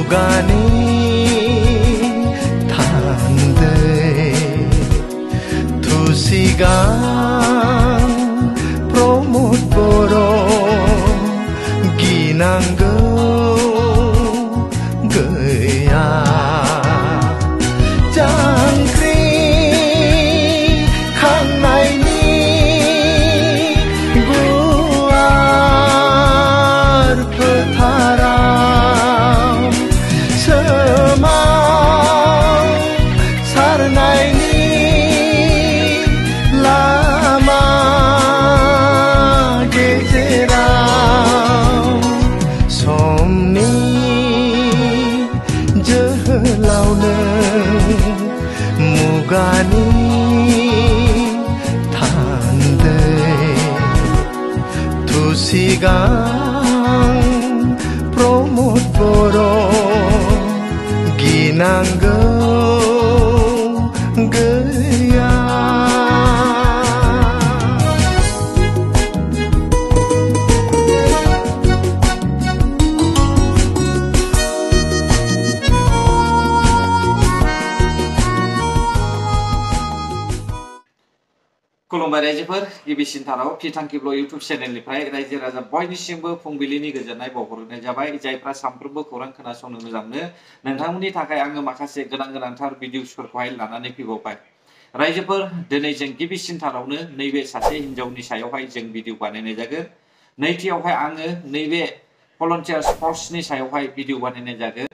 मुगानि थान्दै थुसिगां प्रमोद बर' गिनांगौ गैया जांख्रि खांनायनि गुवार फोथाराव सोमाव सारनायनि लामा गेजेराव समनि जोहोलावनो मुगानि थान्दै थुसिगां प्रमोद बर' गिनांगौ गैया खुलुमबाय रायजोफोर गिबिसिन थाराव फिथांखिब्ल इउट्यूब चेनेलनिफ्राय रायजो राजा बयनिसिमबो फुंबिलिनि गोजोननाय बावहरनाय जाबाय जायफ्रा सानफ्रोमबो खौरां खोनासंनो मोजां मोनो नोंथांमोननि थाखाय आङो माखासे गोनांथार भिडिअसफोरखौहाय लानानै फैबावबाय रायजोफोर दिनै जों गिबिसिन थारावनो नैबे सासे हिनजावनि सायावहाय जों भिडिअ बानायनाय जागोन नैथियावहाय आङो नैबे भलन्टियार्स फर्सनि सायावहाय भिडिअ बानायनाय जागोन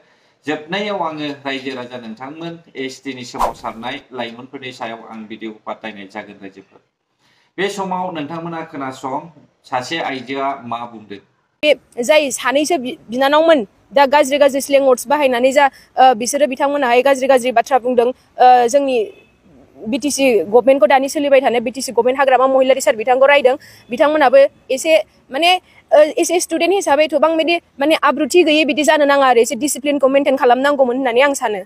जोबनायाव आङो रायजो राजा नोंथांमोन एसटिनि सोमावसारनाय लाइमोनफोरनि सायाव आं भिडिअ बानायनाय जागोन रायजोफोर बे समाव नोंथांमोना खोनासं सासे आइजोआ मा बुंदों जाय सानैसो बिनानावमोन दा गाज्रि स्लें वर्ड्स बाहायनानै जा बिसोरो बिथांमोनाहाय गाज्रि बाथ्रा बुंदों जोंनि बीटीसी गभर्नमेन्टखौ दानि सोलिबाय थानाय बीटीसी गभर्नमेन्ट हाग्रामा महिलारी सार बिथांखौ रायदों बिथांमोनाबो एसे माने एसे स्टुडेन्ट हिसाबै थबां बिदि माने आब्रुथि गैयै बिदि जानो नाङा आरो एसे डिसिप्लिनखौ मेनटेन खालामनांगौमोन होननानै आं सानो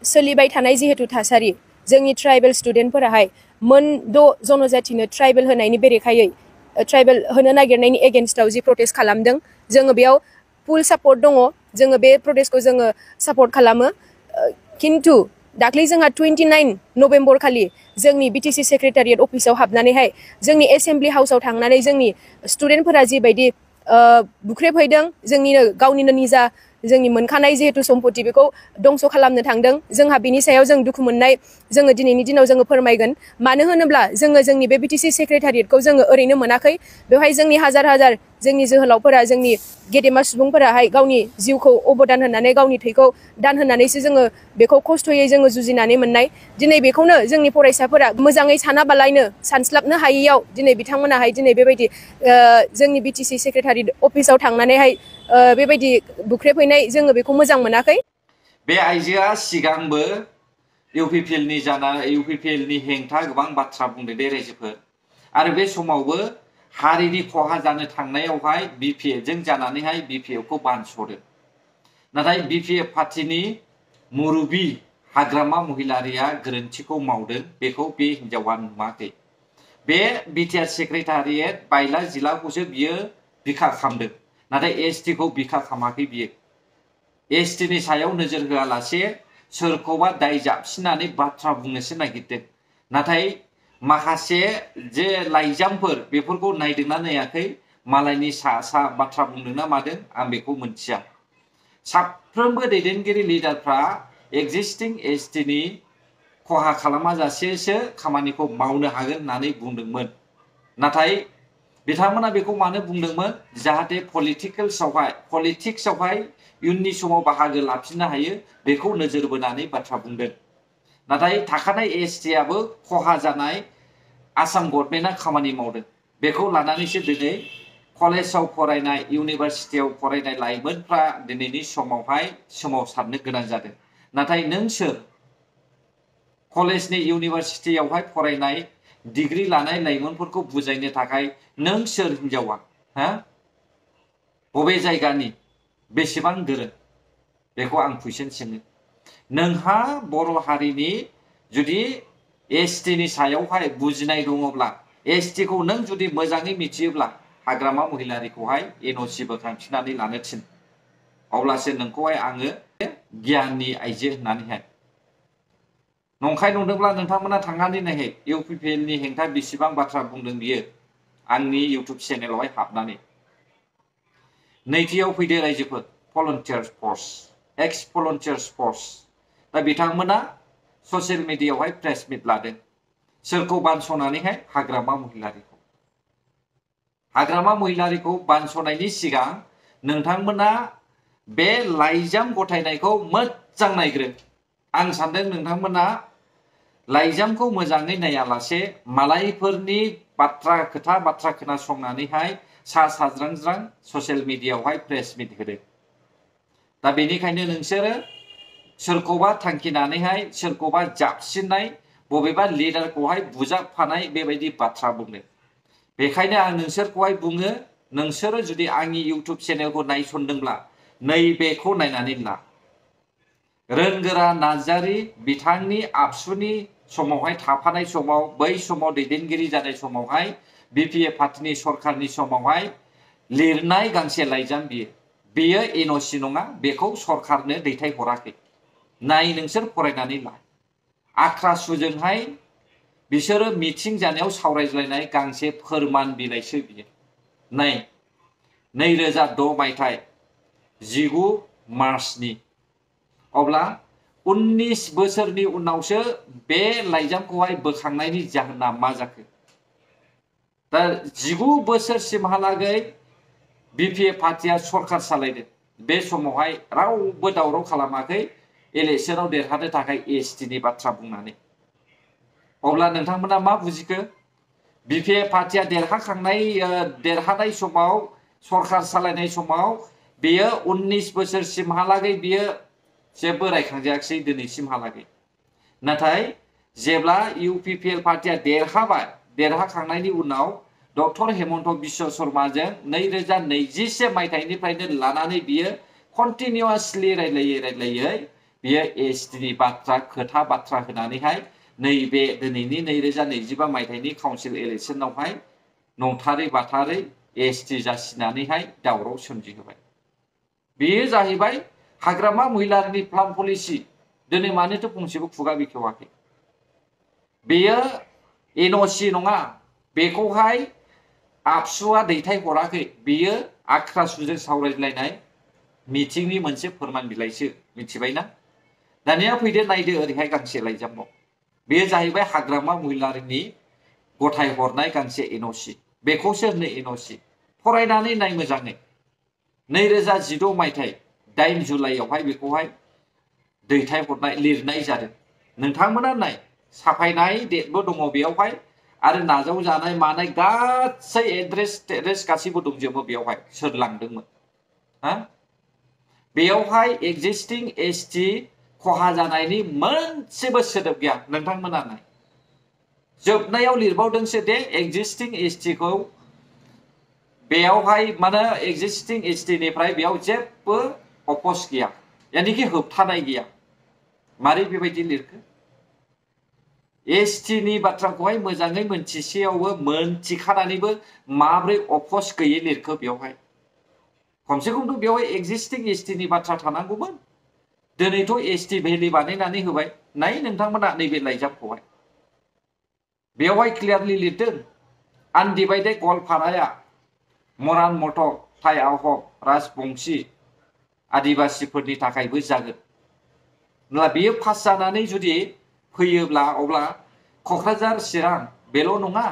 सोलिबाय थानाय जिहेतु थासारि जोंनि ट्राइबेल स्टुडेन्टफोराहाय मोनद' जनजातिनो ट्राइबेल होनायनि बेरेखायै ट्राइबेल होनो नागिरनायनि एगेन्स्टआव जि प्रटेस्ट खालामदों जोङो बेयाव फुल सापर्ट दङ जोङो बे प्रटेस्टखौ जोङो सापर्ट खालामो खिन्थु दाख्लै जोंहा 29 नभेम्बर खालि जोंनि बीटीसी सेक्रेटारियेट अफिसाव हाबनानैहाय जोंनि एसेम्बलि हाउसाव थांनानै जोंनि स्टुडेन्टफोरा जिबायदि बुख्रेबहैदों जोंनिनो गावनिनो निजा जोंनि मोनखानाय जिहेतु सम्पति बेखौ दंस' खालामनो थांदों जोंहा बिनि सायाव जों दुखु मोननाय जोङो दिनैनि दिनाव जोङो फोरमायगोन मानो होनोब्ला जोङो जोंनि बे बीटीसी सेक्रेटारियेटखौ जोङो ओरैनो मोनाखै बेवहाय जोंनि हाजार जोंनि जोहोलावफोरा जोंनि गेदेमा सुबुंफोराहाय गावनि जिउखौ अबदान होनानै गावनि थैखौ दान होनानैसो जोङो बेखौ खस्थ'यै जोङो जुजिनानै मोननाय दिनै बेखौनो जोंनि फरायसाफोरा मोजाङै सानाबालायनो सानस्लाबनो हायैयाव दिनै बिथांमोनाहाय दिनै बेबायदि जोंनि बीटीसी सेक्रेटारियेट अफिसाव थांनानैहाय बेबायदि बुख्रेबहैनाय जोङो बेखौ मोजां मोनाखै बे आइजोआ सिगांबो इउपिपिएलनि हेंथा गोबां बाथ्रा बुंदों दे रायजोफोर आरो बे समावबो हारिनि खहा जानो थांनायावहाय बिपिएफजों जानानैहाय बिपिएफखौ बानस'दों नाथाय बिपिएफ पार्टिनि मुरबी हाग्रामा महिलारिया गोरोन्थिखौ मावदों बेखौ बे हिनजावा नुवाखै बे बिटिआर सेक्रेटारियेट बायला जिलाखौसो बियो बिखा खालामदों नाथाय एसटिखौ बिखा खालामाखै बियो एसटिनि सायाव नोजोर होआलासे सोरखौबा दाय जाबसिननानै बाथ्रा बुंनोसो नागिरदों नाथाय माखासे जे लाइजामफोर बेफोरखौ नायदोंना नायाखै मालायनि सा बाथ्रा बुंदोंना मादों आं बेखौ मोनथिया साफ्रोमबो दैदेनगिरि लिडारफ्रा एक्जिस्टिं एसटिनि खहा खालामाजासेसो खामानिखौ मावनो हागोन होननानै बुंदोंमोन नाथाय बिथांमोना बेखौ मानो बुंदोंमोन जाहाथे पलिटिक्सआवहाय इयुननि समाव बाहागो लाफिननो हायो बेखौ नोजोर बोनानै बाथ्रा बुंदों नाथाय थाखानाय एसटिआबो खहा जानाय आसाम गभर्नमेन्टआ खामानि मावदों बेखौ लानानैसो दिनै कलेजाव फरायनाय इउनिभारसिटियाव फरायनाय लाइमोनफ्रा दिनैनि समावहाय सोमावसारनो गोनां जादों नाथाय नों सोर कलेजनि इउनिभारसिटियावहाय फरायनाय डिग्री लानाय लाइमोनफोरखौ बुजायनो थाखाय नों सोर हिनजावा हा बबे जायगानि बेसेबां गोरों बेखौ आं कुइसन सोङो नोंहा बर' हारिनि जुदि एसटि नि सायावहाय बुजिनाय दङब्ला एसटि खौ नों जुदि मोजाङै मिथियोब्ला हाग्रामा महिलारिखौहाय एनअसि बोखांफिननानै लानो थिन अब्लासो नोंखौहाय आङो गियाननि आइजो होननानैहाय नंखाय नंदोंब्ला नोंथांमोना थांनानै नायहै इउपिपिएल नि हेंथा बेसेबां बाथ्रा बुंदों बियो आंनि इउटुब चेनेलावहाय हाबनानै नैथियाव फैदो रायजोफोर भलन्टियार फर्स एक्स भलन्टियार्स फर्स दा बिथांमोना ससियेल मिडियायावहाय प्रेस मिट लादों सोरखौ बानस'नानैहाय हाग्रामा महिलारिखौ बानस'नायनि सिगां नोंथांमोना बे लाइजाम गथायनायखौ मोजां नायग्रो आं सानदों नोंथांमोना लाइजामखौ मोजाङै नायालासे मालायफोरनि खोथा बाथ्रा खोनासंनानैहाय सा साज्रांज्रां ससियेल मिडियायावहाय प्रेस मिट होदों दा बेनिखायनो नोंसोरो सोरखौबा थांखिनानैहाय सोरखौबा जाबसिननाय बबेबा लिडारखौहाय बुजाबफानाय बेबायदि बाथ्रा बुंदों बेखायनो आं नोंसोरखौहाय बुङो नोंसोरो जुदि आंनि इउटुब चेनेलखौ नायसनदोंब्ला नैबेखौ नायनानै ला रोनगोरा नार्जारी बिथांनि आबसुनि समावहाय थाफानाय समाव बै समाव दैदेनगिरि जानाय समावहाय बिपिएफ पार्टीनि सरकारनि समावहाय लिरनाय गांसे लाइजाम बियो एनअसि नङा बेखौ सरकारनो दैथायहराखै नाय नोंसोर फरायनानै ला आख्रासुजोंहाय बिसोरो मिटिं जानायाव सावरायज्लायनाय गांसे फोरमान बिलाइसो बियो नाय 2006 मायथाइ 19 मार्चनि अब्ला 19 बोसोरनि उनावसो बे लाइजामखौहाय बोखांनायनि जाहोना मा जाखो दा 19 बोसोरसिमहालागै बिपिएफ पार्टीया सरकार सालायदों बे समावहाय रावबो दावराव खालामाखै इलेक्शनाव देरहानो थाखाय एसटि नि बाथ्रा बुंनानै अब्ला नोंथांमोना मा बुजिखो बिपिएफ पार्टीया देरहानाय समाव सरकार सालायनाय समाव बेयो 19 बोसोरसिमहालागै बियो जेबो रायखांजायाखै दिनैसिमहालागै नाथाय जेब्ला इउपिपिएल पार्टीया देरहाखांनायनि उनाव डक्टर हेमन्त बिश्व शर्माजों 2021 मायथाइनिफ्रायनो लानानै बियो कन्टिनिउअसलि रायलायै बियो एसटि नि खोथा बाथ्रा होनानैहाय नैबे दिनैनि 2025 मायथाइनि काउन्सिल इलेक्शनावहाय नंथारै बाथारै एसटि जासिनानैहाय दावराव सोमजिहोबाय बेयो जाहैबाय हाग्रामा महिलारिनि प्लान पलिसि दिनै मानोथो फंसेबो खुगा बेखेवाखै बेयो एनअसि नङा बेखौहाय आबसुआ दैथायहराखै बेयो आख्रासुजों सावरायज्लायनाय मिटिंनि मोनसे फोरमान बिलाइसो मिथिबायना दानिया फैदो नायदो ओरैहाय गांसे लाइजामाव बेयो जाहैबाय हाग्रामा महिलारिनि गथायहरनाय गांसे एनअसि बेखौसो होनो एनअसि फरायनानै नाय मोजाङै 2016 मायथाइ 8 जुलाइयावहाय बेखौहाय दैथायहरनाय लिरनाय जादों नोंथांमोना नाय साफायनाय डेटबो दङ बेयावहाय आरो नाजावजानाय मानाय गासै एड्रेस गासैबो दंजोबो बेयावहाय सोर लांदोंमोन हा बेयावहाय एक्जिस्टिं एसटि खहा जानायनि मोनसेबो सोदोब गैया नोंथांमोना नाय जोबनायाव लिरबावदोंसो दे एक्जिस्टिं एसटि खौ बेयावहाय माने एक्जिस्टिं एसटि निफ्राय बेयाव जेबो अपोज गैया यानिकि होबथानाय गैया मारै बेबायदि लिरखो एसटि नि बाथ्राखौहाय मोजाङै मोनथिखानानैबो माब्रै अपोज गैयै लिरखो बेयावहाय खमसे खमथ' बेयावहाय एक्जिस्टिं एसटि नि बाथ्रा थानांगौमोन दिनैथ' एसटि भेलि बानायनानै होबाय नाय नोंथांमोना नैबे लाइजामखौहाय बेयावहाय क्लियारलि लिरदों आनडिभाइडेड गवालपाराया मरान मथक थाइ आहम राजबंशी आदिबासिफोरनि थाखायबो जागोन अब्ला बेयो पास जानानै जुदि फैयोब्ला अब्ला क'क्राझार चिरां बेल' नङा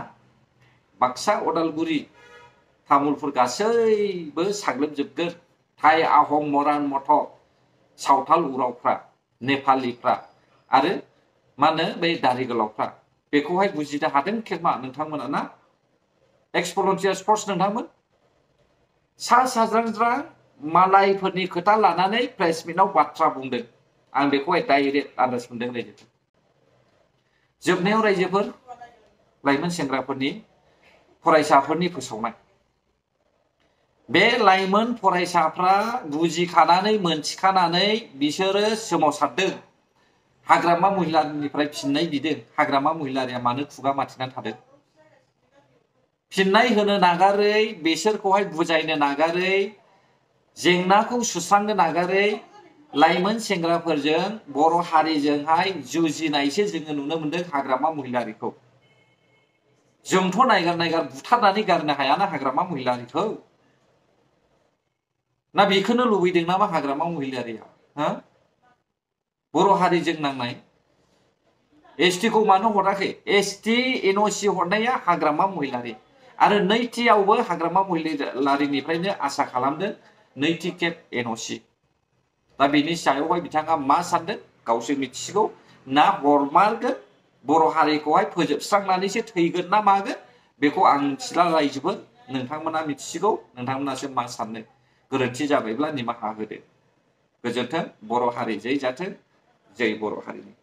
बाक्सा उदालगुरि तामुलपुर गासैबो साग्लोबजोबगोन थाइ आहम मरान मथक सावथाल उरावफ्रा नेपालिफ्रा आरो मा होनो बै दारि गोलावफ्रा बेखौहाय बुजिनो हादों खेमा नोंथांमोना ना एक्स भलन्टियार्स फर्स नोंथांमोन सा साज्रांज्रां मालायफोरनि खोथा लानानै प्रेस मिटआव बाथ्रा बुंदों आं बेखौहाय डाइरेक्ट आन्दाज मोनदों रायजोफोर जोबनायाव रायजोफोर लाइमोन सेंग्राफोरनि फरायसाफोरनि फोसावनाय बे लाइमोन फरायसाफ्रा बुजिखानानै मोनथिखानानै बिसोरो सोमावसारदों हाग्रामा महिलारिनिफ्राय फिननाय बिदों हाग्रामा महिलारिया मानो खुगा माथिनानै थादों फिननाय होनो नागारै बिसोरखौहाय बुजायनो नागारै जेंनाखौ सुस्रांनो नागारै लाइमोन सेंग्राफोरजों बर' हारिजोंहाय जुजिनायसो जोङो नुनो मोन्दों हाग्रामा महिलारिखौ जोंथ' नायगार बुथारनानै गारनो हायाना हाग्रामा महिलारिखौ ना बेखौनो लुबैदों नामा हाग्रामा महिलारिया हो बर' हारिजों नांनाय एसटि खौ मानो हराखै एसटि एनअसि हरनाया हाग्रामा महिलारि आरो नैथियावबो हाग्रामा महिलारिनिफ्रायनो आसा खालामदों नैथि खेब एनअसि दा बेनि सायावहाय बिथाङा मा सानदों गावसोर मिथिसिगौ ना हरमारगोन बर' हारिखौहाय फोजोबस्रांनानैसो थैगोन ना मागोन बेखौ आं मिथिला रायजोबो नोंथांमोना मिथिसिगौ नोंथांमोनासो मा सानो गोरोन्थि जाबायब्ला निमाहा होदो गोजोन्थों बर' हारि जै जाथों जै बर' हारिनि